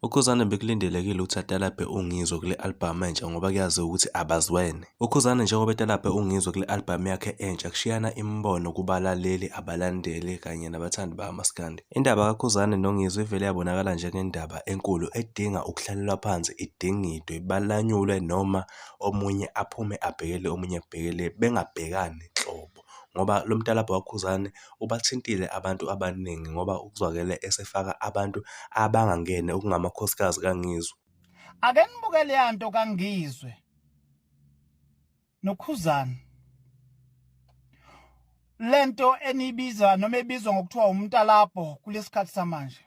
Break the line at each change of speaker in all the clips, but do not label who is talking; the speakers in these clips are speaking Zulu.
UKhuzani bekulindelekile ukuthi atalabhe uNgizwe kule albhamu entsha ngoba kuyaziwa ukuthi abazwene. UKhuzani njengoba etalabhe uNgizwe kule albhamu yakhe entsha kushiyana imibono kubalaleli, abalandeli kanye nabathandi bakamaskandi. Indaba kaKhuzani noNgizwe ivele yabonakala njengendaba enkulu edinga ukuhlalelwa phansi idingidwe, balanyulwe noma omunye aphume abhekele omunye abhekele bengabhekani nhlobo. Ngoba lo mtalabho kaKhuzani ubathintile abantu abaningi ngoba kuzwakele esefaka abantu abangangene okungamakhosikazi kaNgizwe.
Ake nibuke leya nto kaNgizwe noKhuzani. Lento enibiza noma ebizwa ngokuthiwa umntalabho kulesikhathi samanje.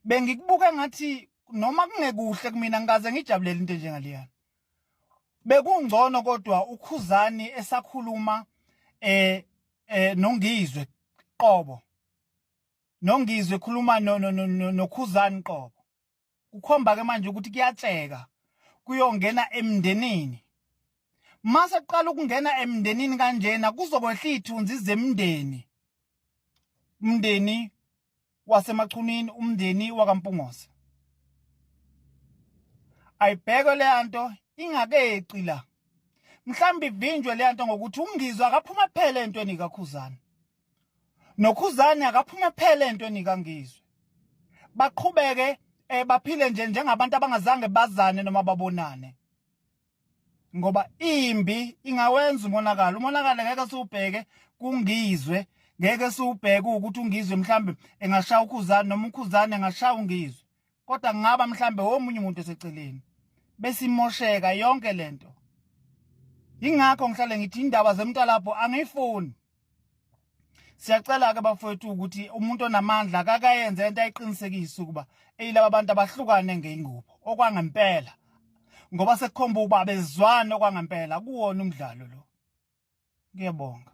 Bengikubuka ngathi noma kungekuhle kumina ngikaze ngijabulele into enjengaleyana. Bekungcono kodwa uKhuzani esakhuluma eh eh noNgizwe qobo. Nongizwe khuluma no noKhuzani qobo. Kukhomba ke manje ukuthi kuyatsheka kuyongena emndenini. Mase kuqala ukungena emndenini kanjena kuzokwehla ithunzi zemndeni. Umndeni waseMachunini umndeni wakaMpungose. Ayibhekwe leya nto ingakeqi la. Mhlawumbe ivinjwe leya nto ngokuthi uNgizwe akaphuma phela entweni kaKhuzani. NoKhuzani akaphume phela entweni kaNgizwe. Baqhubeke eh baphile nje njengabantu abangazange bazane noma babonane. Ngoba imbi ingawenza umonakalo umonakalo ngeke siwubheke kungizwe ngeke siwubheke ukuthi ungizwe mhlambe engashaya ukhuzane noma ukhuzane engashaya ungizwe kodwa kungaba mhlambe womunye umuntu eseceleni besimosheka yonke lento ingakho ngihlale ngithi indaba zemntalapho angiyifuni Siyacela ke bafowethu ukuthi umuntu onamandla akakayenze into ayiqinisekise ukuba eyilaba bantu abahlukane ngeingubo okwangempela ngoba sekukhomba ukuba bezwana okwangempela kuwona umdlalo lo. Ngiyabonga.